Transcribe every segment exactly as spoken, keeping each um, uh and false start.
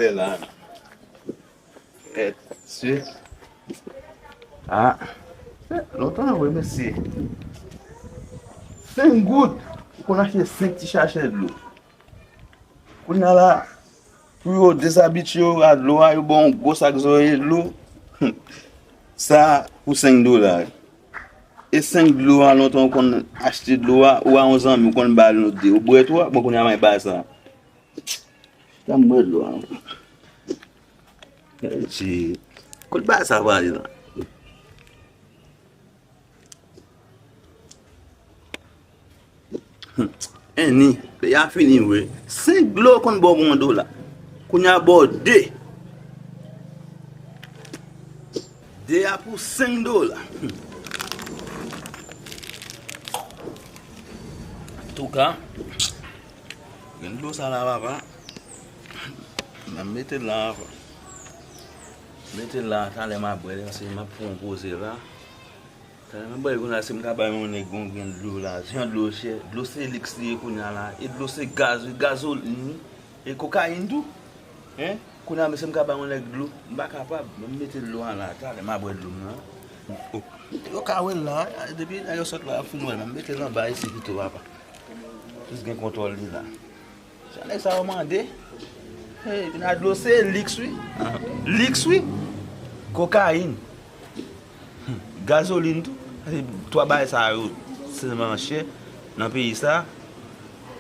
Fè la. Èt, se. Ah. Fè lontan, wi, mesye. Senk goud. Ou konn achte senk ti sachè dlo. Kounye a la, pou yo dezabitye yo a dlo a, yo ba w yon gwo sak zòrye dlo. Sa pou senk dola. E senk dlo a, lontan ou konn achte dlo a, ou a yon zanmi, ou konn ba l yon de. Ou bwè twa, bon, kounye a m bay sa. Chita m bwè dlo a. Gade ti, kote bagay sa prale la? Enni, peyi a fini vre. Senk dlo konn ba w pou yon dola. Kounye a ba w de. De a pou senk dola. Antouka, gen dlo sa la, papa. M ap mete l la, papa. Mete l la, talè m ap bwè l, paske m ap fè yon poze la. Talè m ap bwè l kounye a, si m ka bay yon nèg yon grenn dlo la, jan dlo chè, dlo se liks li ye kounye a la, e dlo se gaz, wi, gazolin, wi, e kokayin tou. Hein? Kounye a, mesye, m ka bay yon nèg dlo, m pa kapab, men m mete dlo a la, talè m ap bwè dlo m nan. Oh. Yo ka wè l la, depi nèg yo sot la, y ap fin wè l, men m mete l anba isit pito, papa. Jis gen kontwòl li la. Sa nèg sa yo mande. Hey, vin a dlo se liks, wi. Liks, wi. Kokayin. Gazolin tou. Se twa bagay sa yo sèlman chè nan peyi sa.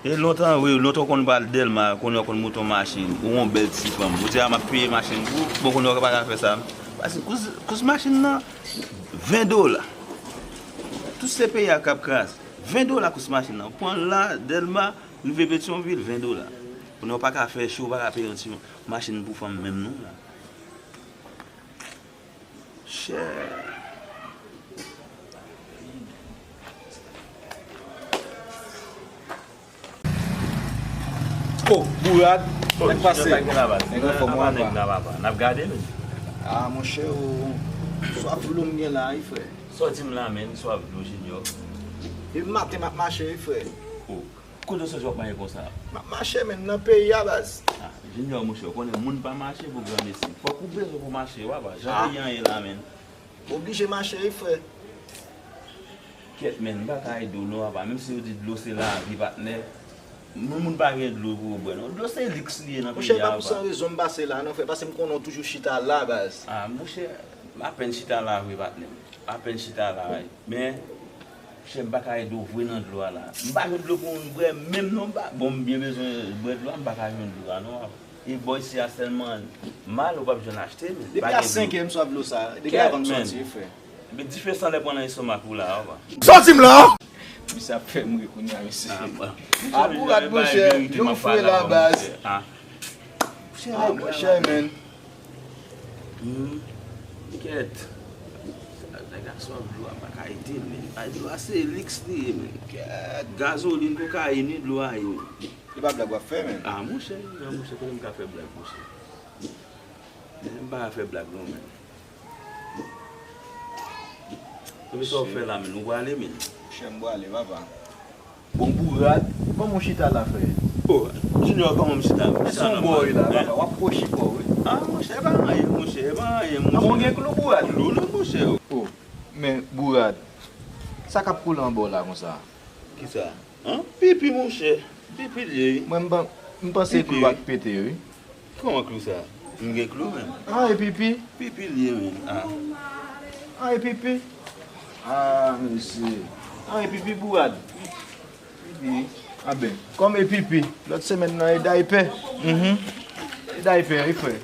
E lontan, wi, lontan w konn pral Dèlma, kounye a w konn moute yon machin, ou yon bèl ti fanm. Ou di, "A, m ap peye machin pou ou." Bon, kounye a w pa ka fè sa. Paske kous, kous machin nan, ven dola. Tout se peyi a k ap kraze. Ven dola kous machin nan. Ou pran l la, Dèlma, rive Petyonvil, ven dola. Kounye a w pa ka fè cho, w pa ka peye yon ti machin pou fanm menm non la. Chè. Oh, Bourad, oh, nèg pase. Nèg anfòm, nèg la, papa. N ap gade, men. Ah, monchè, oh, swaf dlo m gen la, wi, frè. Sòti m la, men, swaf dlo, Junior. Depi maten, m ap mache, wi, frè. Oh. Kote w soti w ap mache konsa? M ap mache, men, nan peyi a, baz. Ah, Junior, monchè, ou konnen moun pa mache pou granmesi. Fòk ou bezwen pou mache, w apa. Jan peyi an ye la, men. Oblije mache, wi, frè. Kèt, men, m pa ka ede w non, apa. Menm si yo di dlo se lavi, patnè. Moun, moun pa gen dlo pou yo bwè, non. Dlo se liks li ye nan peyi a, apa. Monchè, e pa pou san rezon m pase la, non, frè. Paske m konnen w toujou chita la, baz. Ah, monchè, m apèn chita la vre, patnè. Apèn chita la, wi. Men, chè, m pa ka ede w vre nan dlo a la. M pa jwenn dlo pou m bwè menm non, m pa, bon, m byen bezwen bwè dlo a, m pa ka jwenn dlo a non. E bò isi a sèlman mal, ou p ap jwenn achte, men. Depi a senk è m swaf dlo sa, depi avan m sòti, frè. Epi dife san lè pran nan estomak ou la, apa. Sòti m la! Misye ap fè m ri kounye a, mesye. Ah, bon. Ah, Bourad, monchè, dlo fre la, baz. Ah, monchè, men. Hmm, kèt. Nèg a swaf dlo a pa ka ede l, men. Ay, dlo a se liks li ye, men. Kèt. Gazolin, kokayin, wi, dlo a ye, men. E pa blag w ap fè, men. Ah, monchè, non, monchè, kote m ka fè blag, monchè? Men, m pa ka fè blag, non, men. Epi sa w fè la, men, ou prale, men. Monchè, m prale, papa. Bon, Bourad, kòman w chita la, frè? Oh, Junior, kòman m chita la? Men se yon bò w ye la, papa, w ap kwochi kò w, wi. Ah, monchè, e pa anyen, monchè, e pa anyen, monchè. Ah, bon, gen klou, Bourad? Klou, non, monchè. Oh, men, Bourad, sa k ap koule anba w la konsa? Kisa? An? Pipi, monchè. Pipi l ye, wi. Mwen, m pan-, m panse klou a k pete, wi. Kòman klou sa? M gen klou menm. An, e pipi? Pipi l ye, menm. Ah. An, e pipi? Ah, mesye. An, e pipi, Bourad. Pipi. Anben, kòm e pipi, lòt semèn nan, e daypè. Mhm. E daypè, wi, frè.